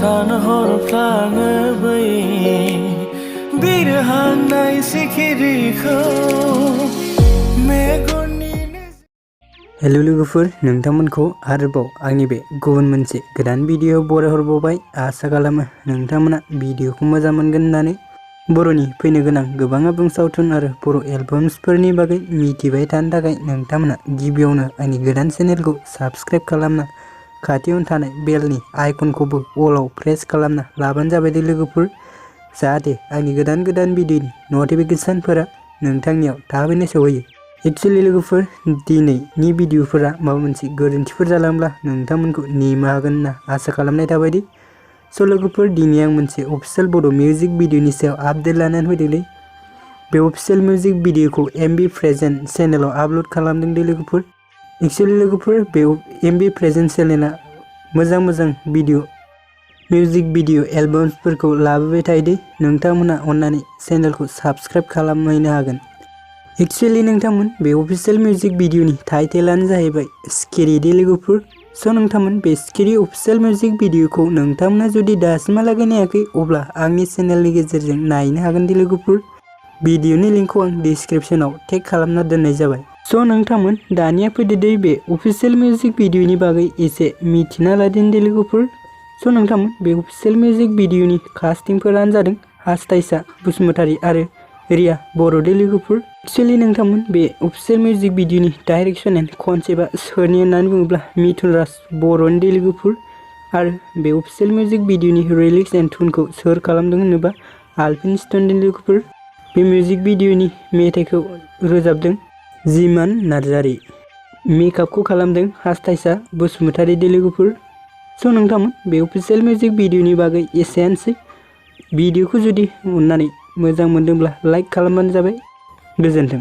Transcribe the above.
सान हरफ्लाङो बै बिरहांनाय सिखिरिखौ मेगननि हेलो लोगोफोर, नोंथांमोनखौ आरोबाव आंनि बे गुबुन मोनसे गोदान भिडिअ बरायहरबावबाय। आसा खालामो नोंथांमोना भिडिअखौ मोजां मोनगोन होननानै। बर'नि फैनो गोनां गोबां आबुं सावथुन आरो बर' एलबाम्सफोरनि बागै मिथिबाय थानो थाखाय नोंथांमोना गिबियावनो आंनि गोदान चेनेलखौ साबस्क्राइब खालामना खाथियावनो थानाय बेलनि आइकनखौबो अलाव प्रेस खालामना लाबानो जाबाय दे लोगोफोर, जाहाथे आंनि गोदान भिडिअनि नटिफिकेसनफोरा नोंथांनियाव थाबैनो सौहैयो। एक्चुअली लोगोफोर, दिनैनि भिडिअफोरा माबा मोनसे गोरोन्थिफोर जालांब्ला नोंथांमोनखौ निमाहा होगोन होनना आसा खालामनाय थाबायदि। स' लोगोफोर, दिनै आं मोनसे अफिसियेल बड' मिउजिक भिडिअनि सायाव आपडेट लानानै फैदोंलै। बे अफिसियेल मिउजिक भिडिअखौ एमबि प्रेजेन्ट चेनेलाव आपल'ड खालामदों दे लोगोफोर। एक्चुअली लोगोफोर, बे एमबि प्रेजेन्ट चेनेला मोजां मिउजिक भिडिअ एलबाम्सफोरखौ लाबोबाय थायो दे। नोंथांमोना अननानै चेनेलखौ साबस्क्राइब खालामहैनो हागोन। एक्चुअली नोंथांमोन, बे अफिसियेल मिउजिक भिडिअनि टाइटेलानो जाहैबाय सिखिरि दे लोगोफोर। स' नोंथांमोन, बे सिखिरि अफिसियेल मिउजिक भिडिअखौ नोंथांमोना जुदि दासिमहालागै नायाखै अब्ला आंनि चेनेलनि गेजेरजों नायनो हागोन दे लोगोफोर। भिडिअनि लिंकखौ आं डिसक्रिप्शनाव टेग खालामना दोननाय जाबाय। स' नोंथांमोन, दानिया फैदो दे बे अफिसियेल मिउजिक भिडिअनि बागै एसे मिथिना लादिनि दे लोगोफोर। स' नोंथांमोन, बे अफिसियेल मिउजिक भिडिअनि कास्टिंफोरानो जादों हास्ताइशा बसुमतारी आरो रिया बर' दे लोगोफोर। एक्चुअली नोंथांमोन, बे अफिसियेल मिउजिक भिडिअनि डाइरेक्शन एन्ड कनसेप्टआ सोरनि होननानै बुङोब्ला मिथुन राज बर'नि दे लोगोफोर। आरो बे अफिसियेल मिउजिक भिडिअनि रिलिक्स एन्ड टुनखौ सोर खालामदों होनोबा आलपिन स्टोन दे लोगोफोर। बे मिउजिक भिडिअनि मेथाइखौ रोजाबदों जिमान नार्जारी। मेकआपखौ खालामदों हास्ताइशा बसुमतारी दे लोगोफोर। स' नोंथांमोन, बे अफिसियेल मिउजिक भिडिअनि बागै एसेयानोसै। भिडिअखौ जुदि अननानै मोजां मोनदोंब्ला लाइक खालामबानो जाबाय। गोजोन्थों।